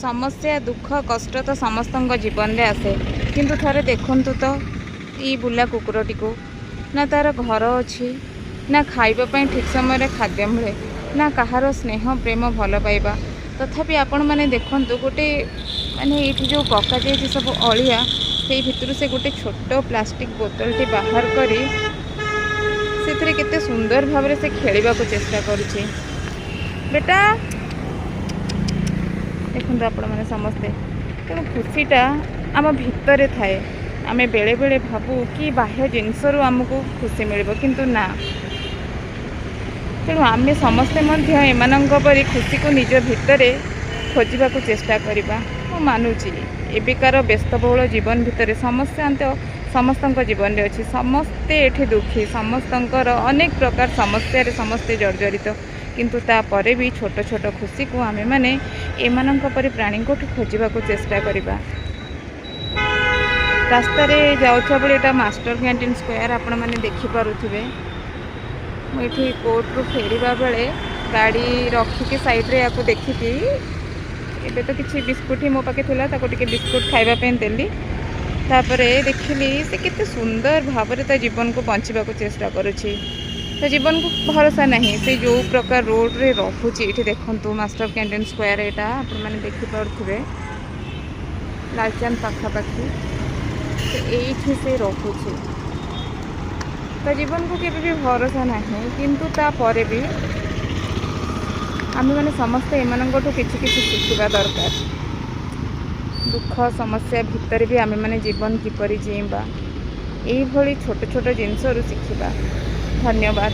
ସମସ୍ୟା, ଦୁଃଖ, କଷ୍ଟ ତ ସମସ୍ତଙ୍କ ଜୀବନରେ ଆସେ, କିନ୍ତୁ ଥରେ ଦେଖନ୍ତୁ ତ ଏଇ ବୁଲା କୁକୁରଟିକୁ। ନା ତା'ର ଘର ଅଛି, ନା ଖାଇବା ପାଇଁ ଠିକ୍ ସମୟରେ ଖାଦ୍ୟ ମିଳେ, ନା କାହାର ସ୍ନେହ, ପ୍ରେମ, ଭଲ ପାଇବା। ତଥାପି ଆପଣମାନେ ଦେଖନ୍ତୁ, ଗୋଟେ ମାନେ ଏଇଠି ଯେଉଁ ପକାଯାଇଛି ସବୁ ଅଳିଆ, ସେଇ ଭିତରୁ ସେ ଗୋଟେ ଛୋଟ ପ୍ଲାଷ୍ଟିକ୍ ବୋତଲଟି ବାହାର କରି ସେଥିରେ କେତେ ସୁନ୍ଦର ଭାବରେ ସେ ଖେଳିବାକୁ ଚେଷ୍ଟା କରୁଛି। ବେଟା, ଦେଖନ୍ତୁ ଆପଣମାନେ ସମସ୍ତେ। ତେଣୁ ଖୁସିଟା ଆମ ଭିତରେ ଥାଏ। ଆମେ ବେଳେବେଳେ ଭାବୁ କି ବାହ୍ୟ ଜିନିଷରୁ ଆମକୁ ଖୁସି ମିଳିବ, କିନ୍ତୁ ନା। ତେଣୁ ଆମେ ସମସ୍ତେ ମଧ୍ୟ ଏମାନଙ୍କ ପରି ଖୁସିକୁ ନିଜ ଭିତରେ ଖୋଜିବାକୁ ଚେଷ୍ଟା କରିବା। ମୁଁ ମାନୁଛି, ଏବେକାର ବ୍ୟସ୍ତବହୁଳ ଜୀବନ ଭିତରେ ସମସ୍ୟା ତ ସମସ୍ତଙ୍କ ଜୀବନରେ ଅଛି। ସମସ୍ତେ ଏଠି ଦୁଃଖୀ, ସମସ୍ତଙ୍କର ଅନେକ ପ୍ରକାର ସମସ୍ୟାରେ ସମସ୍ତେ ଜର୍ଜରିତ। କିନ୍ତୁ ତାପରେ ବି ଛୋଟ ଛୋଟ ଖୁସିକୁ ଆମେମାନେ ଏମାନଙ୍କ ପରି ପ୍ରାଣୀଙ୍କଠୁ ଖୋଜିବାକୁ ଚେଷ୍ଟା କରିବା। ରାସ୍ତାରେ ଯାଉଥିବା ବେଳେ ଏଇଟା ମାଷ୍ଟର କ୍ୟାଣ୍ଟିନ୍ ସ୍କୋୟାର, ଆପଣମାନେ ଦେଖିପାରୁଥିବେ। ମୁଁ ଏଠି କୋର୍ଟରୁ ଫେରିବା ବେଳେ ଗାଡ଼ି ରଖିକି ସାଇଡ଼୍ରେ ୟାକୁ ଦେଖିକି, ଏବେ ତ କିଛି ବିସ୍କୁଟ୍ ହିଁ ମୋ ପାଖେ ଥିଲା, ତାକୁ ଟିକେ ବିସ୍କୁଟ୍ ଖାଇବା ପାଇଁ ଦେଲି। ତାପରେ ଦେଖିଲି ସେ କେତେ ସୁନ୍ଦର ଭାବରେ ତା ଜୀବନକୁ ବଞ୍ଚିବାକୁ ଚେଷ୍ଟା କରୁଛି। ତା ଜୀବନକୁ ଭରସା ନାହିଁ। ସେ ଯେଉଁ ପ୍ରକାର ରୋଡ଼ରେ ରହୁଛି, ଏଇଠି ଦେଖନ୍ତୁ, ମାଷ୍ଟର କ୍ୟାଣ୍ଟିନ୍ ସ୍କୋୟାର ଏଇଟା, ଆପଣମାନେ ଦେଖିପାରୁଥିବେ, ଲାଲଚାନ୍ଦ ପାଖାପାଖି। ସେ ଏଇଠି ସେ ରହୁଛି। ତା ଜୀବନକୁ କେବେ ବି ଭରସା ନାହିଁ। କିନ୍ତୁ ତାପରେ ବି ଆମେମାନେ ସମସ୍ତେ ଏମାନଙ୍କଠୁ କିଛି କିଛି ଶିଖିବା ଦରକାର। ଦୁଃଖ ସମସ୍ୟା ଭିତରେ ବି ଆମେମାନେ ଜୀବନ କିପରି ଜିଇଁବା, ଏଇଭଳି ଛୋଟ ଛୋଟ ଜିନିଷରୁ ଶିଖିବା। ଧନ୍ୟବାଦ।